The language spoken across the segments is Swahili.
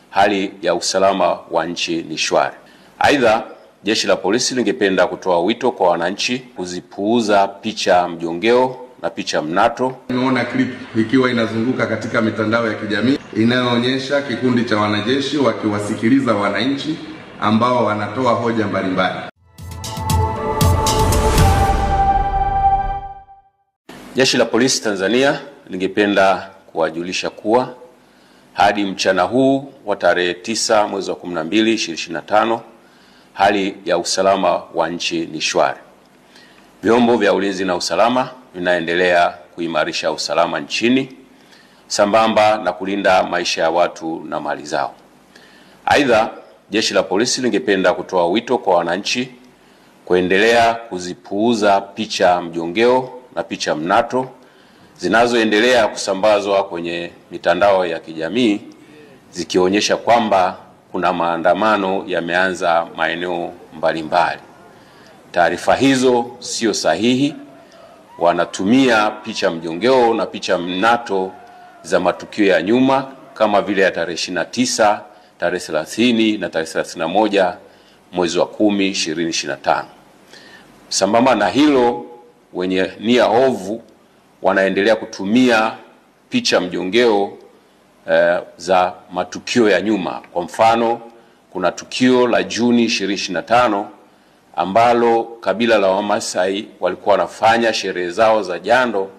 hali ya usalama wa nchi ni shwari. Aidha, Jeshi la Polisi lingependa kutoa wito kwa wananchi kuzipuuza picha mjongeo na picha mnato. Nimeona clip ikiwa inazunguka katika mitandao ya kijamii inayoonyesha kikundi cha wanajeshi wakiwasikiliza wananchi ambao wanatoa hoja mbalimbali. Jeshi la Polisi Tanzania lingependa kuwajulisha kuwa hadi mchana huu wa tarehe 9 mwezi wa 12 2025 hali ya usalama wa nchi ni shwari. Vyombo vya ulinzi na usalama vinaendelea kuimarisha usalama nchini sambamba na kulinda maisha ya watu na mali zao. Aidha, Jeshi la Polisi lingependa kutoa wito kwa wananchi kuendelea kuzipuuza picha mjongeo na picha mnato zinazoendelea kusambazwa kwenye mitandao ya kijamii zikionyesha kwamba kuna maandamano yameanza maeneo mbalimbali. Taarifa hizo sio sahihi. Wanatumia picha mjongeo na picha mnato za matukio ya nyuma kama vile ya tarehe 29, tarehe 30 na tarehe 31 mwezi wa 10 2025. Sambamba na hilo, wenye nia ovu wanaendelea kutumia picha mjongeo za matukio ya nyuma. Kwa mfano, kuna tukio la Juni 2025 ambalo kabila la Wamasai walikuwa wanafanya sherehe zao za jando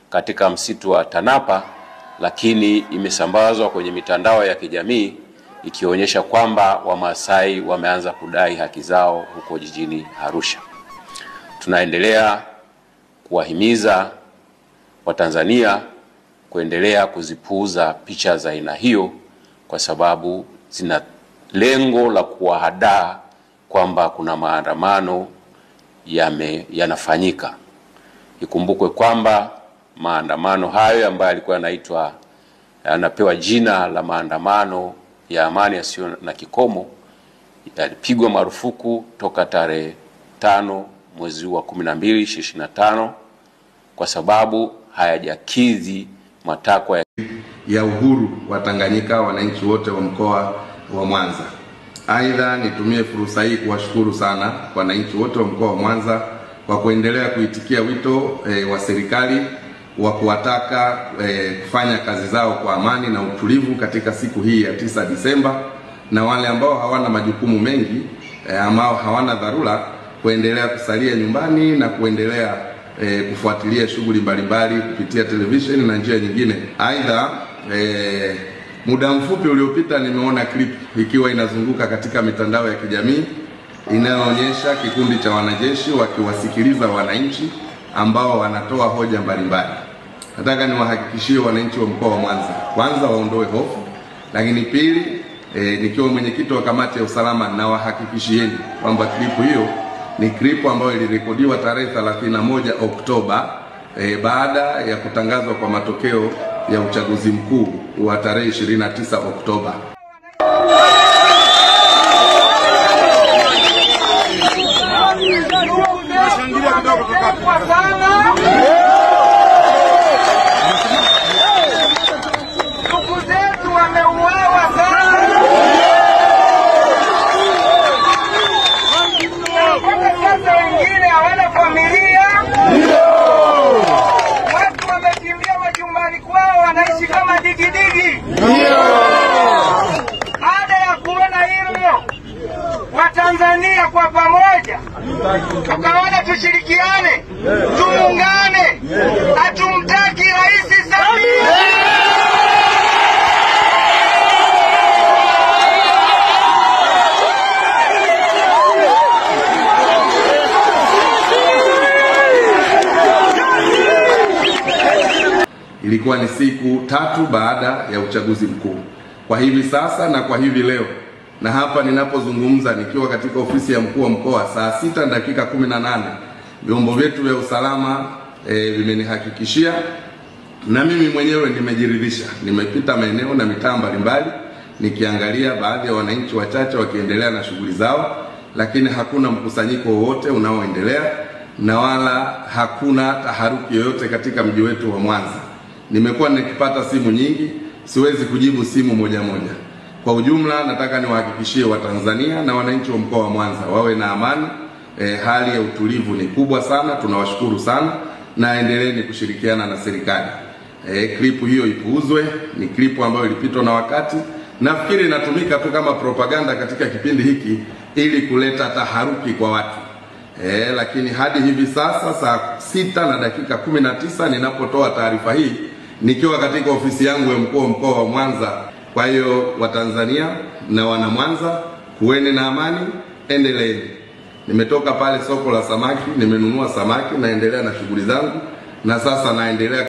katika msitu wa Tanapa, lakini imesambazwa kwenye mitandao ya kijamii ikionyesha kwamba Wamasai wameanza kudai haki zao huko jijini Arusha. Tunaendelea kuwahimiza Watanzania kuendelea kuzipuuza picha za aina hiyo kwa sababu zina lengo la kuwahadaa kwamba kuna maandamano yanafanyika. Ikumbukwe kwamba maandamano hayo ambayo yalikuwa yanaitwa, yanapewa jina la maandamano ya amani yasiyo na kikomo, yalipigwa marufuku toka tarehe 5 mwezi wa 12 2025 kwa sababu hayajakidhi matakwa ya uhuru wa Tanganyika, wananchi wote wa mkoa wa Mwanza. Aidha, nitumie fursa hii kuwashukuru sana wananchi wote wa mkoa wa Mwanza kwa kuendelea kuitikia wito wa serikali wa kuwataka kufanya kazi zao kwa amani na utulivu katika siku hii ya 9 Disemba, na wale ambao hawana majukumu mengi ambao hawana dharura kuendelea kusalia nyumbani na kuendelea kufuatilia shughuli mbalimbali kupitia televisheni na njia nyingine. Aidha, muda mfupi uliopita nimeona clip ikiwa inazunguka katika mitandao ya kijamii inayoonyesha kikundi cha wanajeshi wakiwasikiliza wananchi ambao wanatoa hoja mbalimbali. Nataka niwahakikishie wananchi wa mkoa wa Mwanza, kwanza waondoe hofu, lakini pili, nikiwa mwenyekiti wa kamati ya usalama na wahakikishieni kwamba clip hiyo ni clip ambayo ilirekodiwa tarehe 31 Oktoba baada ya kutangazwa kwa matokeo ya uchaguzi mkuu wa tarehe 29 Oktoba. Ndugu zetu wameuawa sana. Sasa wengine hawana familia. Watu wamekimbia majumbani kwao, wanaishi kama digidigi. Baada ya kuona hilo, Watanzania kwa pamoja tukaona tushirikiane, tuungane. Hatumtaki Rais Samia. Ilikuwa ni siku 3 baada ya uchaguzi mkuu. Kwa hivi sasa na kwa hivi leo, na hapa ninapozungumza nikiwa katika ofisi ya mkuu wa mkoa saa 6:18, vyombo vyetu vya usalama vimenihakikishia na mimi mwenyewe nimejiridhisha. Nimepita maeneo na mitaa mbalimbali nikiangalia baadhi ya wananchi wachache wakiendelea na shughuli zao, lakini hakuna mkusanyiko wowote unaoendelea na wala hakuna taharuki yoyote katika mji wetu wa Mwanza. Nimekuwa nikipata simu nyingi, siwezi kujibu simu moja moja. Kwa ujumla, nataka niwahakikishie Watanzania na wananchi wa mkoa wa Mwanza wawe na amani. Hali ya utulivu ni kubwa sana, tunawashukuru sana na endeleeni kushirikiana na serikali. Klipu hiyo ipuuzwe, ni klipu ambayo ilipitwa na wakati. Nafikiri inatumika tu kama propaganda katika kipindi hiki ili kuleta taharuki kwa watu. Lakini hadi hivi sasa saa 6:19 ninapotoa taarifa hii nikiwa katika ofisi yangu ya mkuu wa mkoa wa Mwanza. Kwa hiyo Watanzania na wana Mwanza, kuweni na amani, endeleeni. Nimetoka pale soko la samaki, nimenunua samaki, naendelea na shughuli zangu na sasa naendelea.